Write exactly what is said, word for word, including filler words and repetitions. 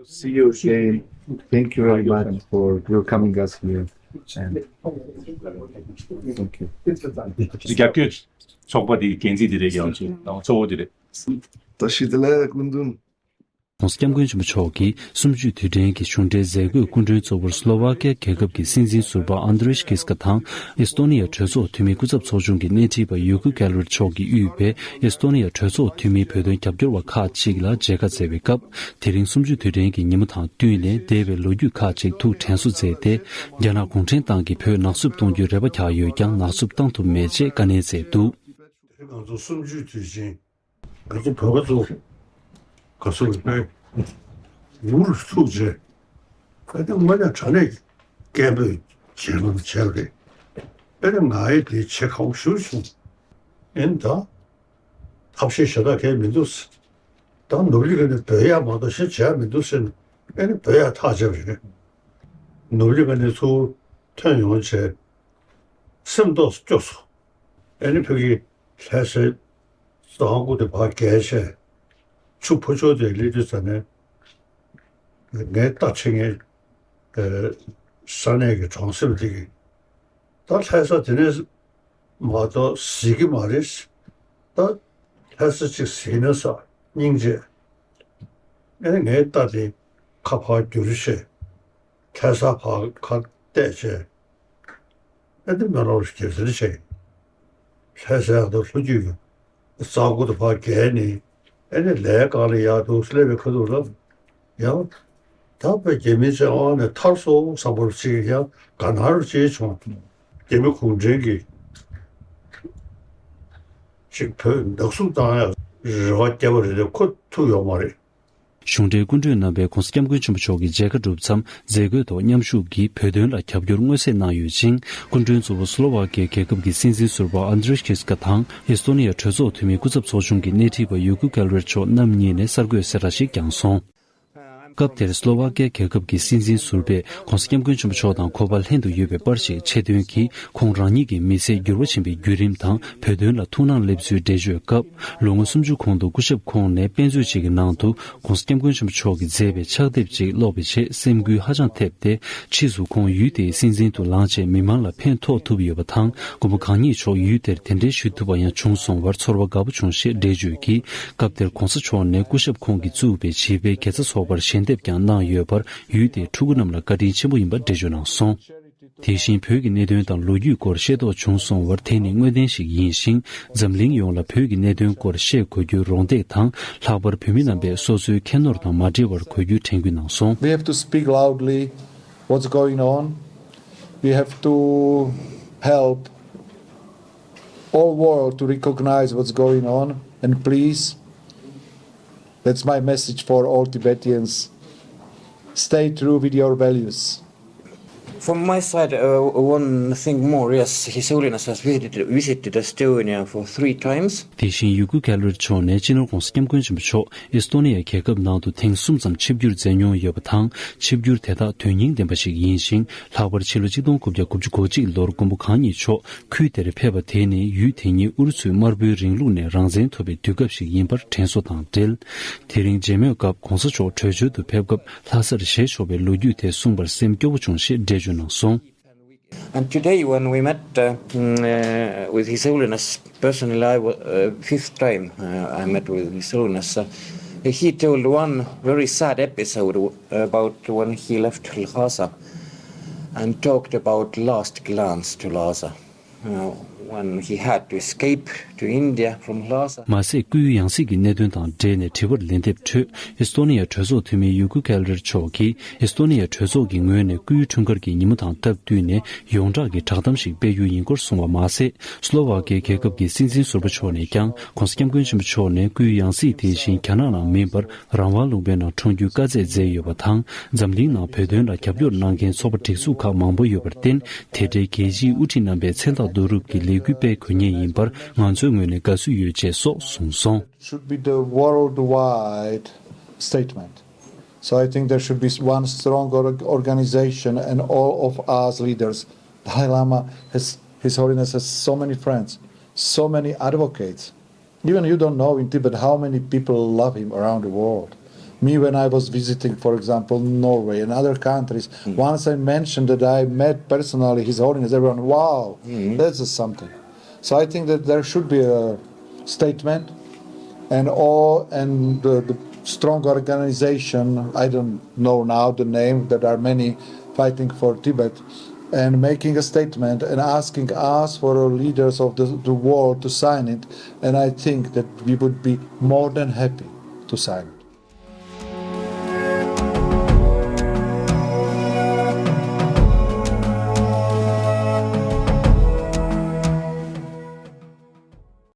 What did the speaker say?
See you again. Thank you very much for welcoming us here. And thank you. རྒྱབ་སྐྱོར་ཚོགས་པ་དེའི་འགན་འཛིན་དེ་རེད། ཡང་ཅིག་གཙོ་བོ་དེ་རེད། ད་ཤི་དེ་ལ་ཀུན་འདུན། ༸གོང་ས་༸སྐྱབས་མགོན་ཆེན་པོ་མཆོག་གིས་གསུམ་བཅུའི་དུས་དྲན་གྱི་གཞུང་འབྲེལ་མཛད་སྒོའི་སྐུ་མགྲོན་གཙོ་བོར་སློ་ཝཱ་ཀི་ཡ་རྒྱལ་ཁབ་ཀྱི་སྲིད་འཛིན་ཟུར་པ་ཨན་དྲེ་ཤི་ཀིས་ཀ་དང་། ཨེས་ཏོ་ནི་ཡ་གྲོས་ཚོགས་འཐུས་མིའི་སྐུ་ཚབ་ཚོགས་ཆུང་གི་སྣེ་ཁྲིད་པ་ཡུ་ཀུ་ཀེ་ལེར་མཆོག་གིས་དབུས་པའི་ཨེས་ཏོ་ནི་ཡ་གྲོས་ཚོགས་འཐུས་མིའི་བོད་དོན་རྒྱབ་སྐྱོར་བ་ཁག་ཅིག་ལ་མཇལ་ཁ་བསྩལ་བའི་སྐབས། དེ་རིང་གསུམ་བཅུའི་དུས་དྲན་གྱི་ཉིན་མོ་དང་བསྟུན་ནས་འདས་པའི་ལོ་རྒྱུས་ཁག་ཅིག་ཐུགས་དྲན་གསོ་མཛད་དེ། རྒྱ་ནག་གུང་ཁྲན་ཏང་གིས་བོད་ནག་འཚུབ་གཏོང་རྒྱུའི་རེ་བ་བརྒྱབ་ཡོད་ཀྱང་ནག་འཚུབ་བཏང་ཐུབ་མེད་ཅེས་བཀའ་ནན་མཛད་འདུག་ང་ཚོ་གསུམ་བཅུའི་དུས་ཆེན། ང་ཚོ་བོད་པ་ཚོ་ག་ཚོད་རེད། འུ་རུ་ཐུག་རྗེས་ཨ་ནི་དངོས་གནས་དྲང་གནས་སྐད་འབོད་བྱེད་ལུགས་བྱས་པ་རེད། ཨ་ནི་ང་ཡི་དེ་བྱེད་ཁག་པོ་ཞེ་པོ་བྱུང་། ཨ་ནི་ད་ཐབས་ཤེས་གཞན་དག་གང་ཡང་མི་འདུག་ད་ནོར་ལི་ག་ནས་འབོད་ཡག་མ་གཏོགས་གཞན་བྱེད་ཡག་མི་འདུག་ཟེར་ནས་ཨ་ནི་འབོད་ཡག་ཐག་བཅད་པ་རེད། ནོར་ལི་ག་ནས་ཚུར་ཐོན་ཡོང་བྱས་སེམས་རྟོགས་སུ་སྐྱོ་སོང་། ཨ་ནི་ཕ་གི་ལྷ་སའི་གཙང་པོ་དེ་ཕར་བརྒལ་བྱས་ཆུ་ཕུ་ཆུ་དེ་སླེབས་དུས་ཙ་ནས་ངའི་ལྟ་ཆེ་ངའི་ས་གནས་ཀྱི་གྲོང་གསེབ་དེ་གི་ད་ལྷ་ས་དེ་ནས་མ་གཏོགས་གཟིགས་ཀྱི་མ་རེད། ད་ལྷ་ས་གཅིག་གཟིགས་ན་ས་སྙིང་རྗེ། ཨ་ནི་ངའི་ལྟ་དེ་ཁ་ཕར་བསྒྱུར་བྱས། ལྷ་ས་ཕར་ཁ་གཏད་བྱས། ཨ་ནི་མེ་ལོང་རྒྱལ་མཚན་ཆེ། ལྷ་ས་ཡག་ཏུ་ལྷོ་རྒྱུད་ཀྱི་གཙང་པོ་དེ་ཕར་བརྒལ་ནས་ཨ་ནི་ལས་གང་ལ་ཡག་ཏུ་སླེབས་པའི་ཁ་ཐུག་ལ་ཡང་། ད་བོད་རྒྱ་མི་བཅས་དབང་ནས་ཐར་སོང་བསམ་པ་ཅིག་ཡང་དགའ་སྣང་ཅིག་བྱུང་། རྒྱ་མི་གུང་ཁྲན་གྱིས་ཅིག་བོད་ནག་འཚུབ་བཏང་ཡག་རེ་བ་བརྒྱབ་པ་རེད་དེ་ཁོ་ཐུབ་ཡོད་མ་རེད། གཞུང་འབྲེལ་སྐུ་མགྲོན་རྣམ་པས་༸གོང་ས་༸སྐྱབས་མགོན་ཆེན་པོ་མཆོག་གི་མཇལ་ཁ་གྲུབ་མཚམས་མཛད་སྒོའི་ཐོག་མཉམ་ཞུགས་ཀྱིས་བོད་དོན་ལ་རྒྱབ་སྐྱོར་མངོན་གསལ་གནང་ཡོད་ཅིང་། སྐུ་མགྲོན་གཙོ་བོ་སློ་ཝཱ་ཀི་ཡ་རྒྱལ་ཁབ་ཀྱི་སྲིད་འཛིན་ཟུར་པ་ཨན་དྲེ་ཤི་ཀིས་ཀ་དང་ཨེས་ཏོ་ནི་ཡ་གྲོས་ཚོགས་འཐུས་མིའི་སྐུ་ཚབ་ཚོགས་ཆུང་གི་སྣེ་ཁྲིད་པ་ཡུ་ཀུ་ཀེ་ལེར་མཆོག་རྣམ་གཉིས་ནས་གསར་འགོད་གསལ་བསྒྲགས་ཤིག་བསྐྱངས་སོང་། སྐབས་དེར་སློ་ཝཱ་ཀི་ཡ་རྒྱལ་ཁབ་ཀྱི་སྲིད་འཛིན་ཟུར་པས་༸གོང་ས་༸སྐྱབས་མགོན་ཆེན་པོ་མཆོག་དང་ཁོ་པ་ལྷན་དུ་ཡོད་པའི་པར་ཞིག་ཆེད་འདོན་གྱིས་ཁོང་རང་ཉིད་ཀྱི་མི་ཚེ་འགྱུར་བ་ཕྱིན་པའི་བརྒྱུད་རིམ་དང་བོད་དོན་ལ་ཐུགས་སྣང་སླེབས་ཚུལ་འགྲེལ་བརྗོད་སྐབས། ལོ་ངོ་སུམ་ཅུ་གོང་དུ་སྐུ་ཞབས་ཁོང་ནས་དཔེ་མཛོད་ཅིག་གི་ནང་དུ་༸གོང་ས་༸སྐྱབས་མགོན་ཆེན་པོ་མཆོག་གིས་མཛད་པའི་ཕྱག་དེབ་ཅིག་ཀློག་པའི་རྗེས་སེམས་འགུལ་ཧ་ཅང་ཐེབས་ཏེ། ཕྱིས་སུ་ཁོང་ཡུལ་དེའི་སྲིད་འཛིན་དུ་ལངས་རྗེས་མི་མང་ལ་ཕན་ཐོགས་ཐུབ་ཡོད་པ་དང་། མགོན་པོ་གང་ཉིད་མཆོག་ཡུལ་དེར་གདན་འདྲེན་ཞུ་ཐུབ་པ་ཡང་བྱུང་སོང་བར་ཚོར་བ་དགའ་པོ་བྱུང་ཞེས་འགྲེལ་བརྗོད་ཀྱིས། སྐབས་དེར་༸གོང་ས་མཆོག་ནས་སྐུ་ཞབས་ཁོང་གིས་བཙུགས་པའི་བྱིས་པའི་དགེ་རྩ་ཚོགས་པར་ཞལ་འདེབས་ཀྱང་གནང་ཡོད་པར། ཡུལ་དེའི་ཕྲུ་གུ་རྣམས་ལ་བཀའ་དྲིན་ཆེན་པོ་ཡིན་པ་འགྲེལ་བརྗོད་གནང་སོང་། དེ་བཞིན་བོད་ཀྱི་གནད་དོན་དང་ལོ་རྒྱུས་སྐོར་ཤེས་རྟོགས་བྱུང་སོང་བར། དེ་ནི་དངོས་བདེན་ཞིག་ཡིན་ཞིང་། འཛམ་གླིང་ཡོངས་ལ་བོད་ཀྱི་གནད་དོན་སྐོར་ཤེས་དགོས་རྒྱུའི་རོགས་འདེགས་དང་། ལྷག་པར་བོད་མི་རྣམ་པས་སོ་སོའི་ཁྱད་ནོར་དང་མ་འབྲེལ་བར་གོ་རྒྱུ་དྲན་སྐུལ་གནང་སོང་། We have to speak loudly what's going on. We have to help all world to recognize what's going on. And please, that's my message for all Tibetans. Stay true with your values. From my side, uh, one thing more, yes, His Holiness has visited, visited Estonia for three times. དེ་བཞིན་ཡུ་གུ་ཀེ་ལར་མཆོག་ནས་སྤྱི་ནོར་༸གོང་ས་༸སྐྱབས་མགོན་ཆེན་པོ་མཆོག་ཨེས་ཏོ་ནི་ཡ་རྒྱལ་ཁབ་ནང་དུ་ཐེངས་གསུམ་ཙམ་ཆིབས་བསྒྱུར་མཛད་མྱོང་ཡོད་པ་དང་། ཆིབས་བསྒྱུར་དེ་དག་དོན་སྙིང་ལྡན་པ་ཞིག་ཡིན་ཞིང་། ལྷག་པར་ཕྱི་ལོ་ཆིག་སྟོང་དགུ་བརྒྱ་དགུ་བཅུ་གོ་གཅིག་ལོར་མགོན་པོ་གང་ཉིད་མཆོག་ཁུལ་དེར་ཕེབས་པ་དེ་ནི་ཡུལ་དེ་ཉིད་ཨུ་རུ་སུའི་དམར་པོའི་རིང་ལུགས་ནས་རང་བཙན་ཐོབ་པའི་དུས་སྐབས་ཤིག་ཡིན་པར་དྲན་གསོ་དང་འབྲེལ། དེ་རིང་མཇལ་མོལ་སྐབས་༸གོང་ས་མཆོག་བྲོས་བྱོལ་དུ་ཕེབས་སྐབས་ལྷ་སར་བཞེས་ཆོག་པའི་ལོ་རྒྱུས་དེ་གསུངས་པར་སེམས་སྐྱོ་བོ་བྱུང་ཞེས་འགྲེལ་བརྗོད་གནང་སོང་། And today, when we met, uh, mm, uh, with His Holiness, personally, I wa- uh, fifth time, uh, I met with His Holiness. Uh, he told one very sad episode w- about when he left Lhasa and talked about last glance to Lhasa, uh, when he had to escape to India from Lhasa. མ་ཟད། སྐུའི་ཡང་སྲིད་ཀྱི་གནད་དོན་དང་འབྲེལ་ནས་དྲི་བར་ལན་འདེབས་ཁྲོད། ཨེས་ཏོ་ནི་ཡ་གྲོས་ཚོགས་འཐུས་མི་ཡུ་གུ་ཀེ་ལར་མཆོག་གིས། ཨེས་ཏོ་ནི་ཡ་གྲོས་ཚོགས་ཀྱི་ངོས་ནས་སྐུའི་འཁྲུངས་སྐར་གྱི་ཉིན་མོ་དང་སྟབས་བསྟུན་ནས། ཡོངས་གྲགས་ཀྱི་བསྒྲགས་གཏམ་ཞིག་སྤེལ་རྒྱུ་ཡིན་སྐོར་གསུངས་པ་མ་ཟད། སློ་ཝཱ་ཀི་ཡ་རྒྱལ་ཁབ་ཀྱི་སྲིད་འཛིན་ཟུར་པ་མཆོག་ནས་ཀྱང་། ༸གོང་ས་༸སྐྱབས་མགོན་ཆེན་པོ་མཆོག་ནས་སྐུའི་ཡང་སྲིད་དེ་བཞིན་རྒྱ་ནག་ནང་མིན་པར། རང་དབང་ལུང་པའི་ནང་འཁྲུངས་རྒྱུའི་བཀའ་སྩལ་མཛད་ཡོད་པ་དང་། འཛམ་གླིང་ནང་བོད་དོན་ལ་རྒྱབ་སྐྱོར་གནང་མཁན་ཚོགས་པ་སྒྲིག་འཛུགས་ཁག་མང་པོ་ཡོད་པར་བརྟེན། དེ་འབྲེལ་རྒྱལ་སྤྱིའི་དབུ་ཁྲིད་རྣམ་པའི་མཚན་རྟགས་བསྡུ་རུབ་ཀྱི་ལས་འགུལ་སྤེལ་དགོས་ངེས་ཡིན་པར། ང་ཚོའི་ངོས་ནས་དགའ་བསུ་ཡོད་ཅེས་སོགས་གསུངས་སོང་། Should be the worldwide statement. So I think there should be one strong org- organization, and all of us leaders, Dalai Lama has, His Holiness has so many friends, so many advocates. Even you don't know in Tibet how many people love him around the world. Me, when I was visiting, for example, Norway and other countries, once I mentioned that I met personally His Holiness, everyone, wow, that's something. So I think that there should be a statement and all and the, the strong organization, I don't know now the name, that are many fighting for Tibet, and making a statement and asking us for our leaders of the, the world to sign it. And I think that we would be more than happy to sign.